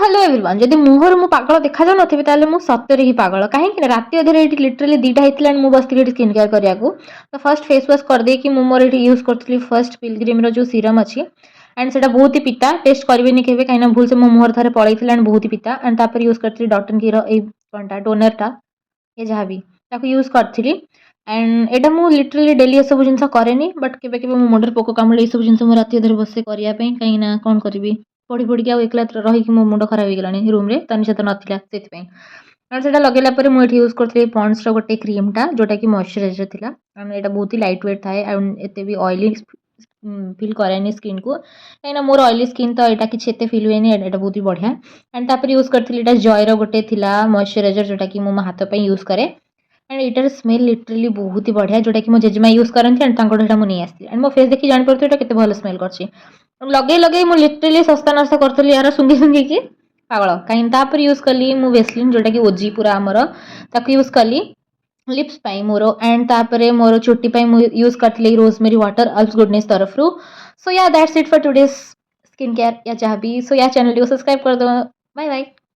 Hello everyone, ଯଦି ମୁହଁରୁ ମୁଁ ପାଗଳ ଦେଖାଯାଉନଥିବି, ତାହେଲେ ମୁଁ ସତରେ ହିଁ ପାଗଳ। କାହିଁକି ନା ରାତି ଅଧରେ ଏଇଠି ଲିଟରାଲି 2ଟା ହେଇଥିଲା ମୁଁ ବସିଥିଲି ଏଠି ସ୍କିନ୍ କେୟାର କରିବାକୁ। ତ ଫାର୍ଷ୍ଟ ଫେସ୍ ୱାଶ୍ କରିଦେଇକି ମୁଁ ମୋର ଏଠି ୟୁଜ୍ କରୁଥିଲି ଫାର୍ଷ୍ଟ ପିଲଗ୍ରିମ୍ର ଯେଉଁ ସିରମ୍ ଅଛି। ଆଣ୍ଡ ସେଇଟା ବହୁତ ହି ପିତା, ଟେଷ୍ଟ କରିବେନି କେବେ, କାହିଁକିନା ଭୁଲ ସେ ମୋ ମୁହଁରେ ଥରେ ପଳେଇଥିଲା ଆଣ୍ଡ ବହୁତ ହି ପିତା। ଆଣ୍ଡ ତାପରେ ୟୁଜ୍ କରିଥିଲି ଡଟ୍ ଆଣ୍ଡ କିର ଏଇ କ'ଣଟା, ଟୋନରଟା, ଏ ଯାହା ବି, ତାକୁ ୟୁଜ୍ କରିଥିଲି। ଆଣ୍ଡ ଏଇଟା ମୁଁ ଲିଟରାଲି ଡେଲି ଏସବୁ ଜିନିଷ କରେନି, ବଟ୍ କେବେ କେବେ ମୋ ମୁଣ୍ଡରେ ପୋକ କାମୁଡ଼ିଲେ ଏସବୁ ଜିନିଷ ମୁଁ ରାତି ଅଧରେ ବସେ କରିବା ପାଇଁ। କାହିଁକିନା କ'ଣ କରିବି, ପଢ଼ି ପଢ଼ିକି ଆଉ ଏକଲା ରହିକି ମୋ ମୁଣ୍ଡ ଖରାପ ହେଇଗଲାଣି। ରୁମ୍ରେ ତନିଷା ତ ନଥିଲା, ସେଥିପାଇଁ। ଆଣ୍ଡ ସେଇଟା ଲଗେଇଲା ପରେ ମୁଁ ଏଠି ୟୁଜ୍ କରିଥିଲି ପଣ୍ଡ୍ସର ଗୋଟେ କ୍ରିମ୍ଟା, ଯେଉଁଟାକି ମଇଶ୍ଚରାଇଜର୍ ଥିଲା। ଆଣ୍ଡ ଏଇଟା ବହୁତ ହି ଲାଇଟ୍ ୱେଟ୍ ଥାଏ ଆଉ ଏତେ ବି ଅଏଲି ଫିଲ୍ କରାଏନି ସ୍କିନ୍କୁ, କାହିଁକିନା ମୋର ଅଏଲି ସ୍କିନ୍, ତ ଏଇଟା କିଛି ଏତେ ଫିଲ୍ ହୁଏନି। ଏଇଟା ବହୁତ ହି ବଢ଼ିଆ। ଆଣ୍ଡ ତାପରେ ୟୁଜ୍ କରିଥିଲି, ଏଇଟା ଜୟର ଗୋଟେ ଥିଲା ମଇଶ୍ଚରାଇଜର୍, ଯେଉଁଟାକି ମୁଁ ମୋ ହାତ ପାଇଁ ୟୁଜ୍ କରେ। ଆଣ୍ଡ ଏଇଟାର ସ୍ମେଲ୍ ଲିଟରାଲି ବହୁତ ହି ବଢ଼ିଆ, ଯେଉଁଟାକି ମୋ ଜେଜେମା ୟୁଜ୍ କରନ୍ତି। ଆଣ୍ଡ ତାଙ୍କଠୁ ଏଇଟା ମୁଁ ନେଇ ଆସିଥିଲି। ଆଣ୍ଡ ମୋ ଫେସ୍ ଦେଖି ଜାଣିପାରୁଥିବେ ଏଇଟା କେତେ ଭଲ ସ୍ମେଲ୍ କରୁଛି। ଲଗେଇ ଲଗେଇ ମୁଁ ଲିଟରାଲି ଶସ୍ତା ନଷ୍ଟ କରୁଥିଲି ୟାର ଶୁଙ୍ଘି ଶୁଙ୍ଘିକି ପାଗଳ। କାହିଁକି ତାପରେ ୟୁଜ୍ କଲି ମୁଁ ଭେସଲିନ୍, ଯେଉଁଟାକି ଓଜି ପୁରା ଆମର, ତାକୁ ୟୁଜ୍ କଲି ଲିପ୍ସ ପାଇଁ ମୋର। ଆଣ୍ଡ ତାପରେ ମୋର ଚୁଟି ପାଇଁ ମୁଁ ୟୁଜ୍ କରିଥିଲି ରୋଜମେରୀ ୱାଟର୍ ଆଲ୍ପସ୍ ଗୁଡନେସ୍ ତରଫରୁ। So yeah, that's it for today's skin care ୟା ଯାହା ବି। ସୋ ୟା, ଚ୍ୟାନେଲଟିକୁ ସବସ୍କ୍ରାଇବ୍ କରିଦେବ। Bye bye.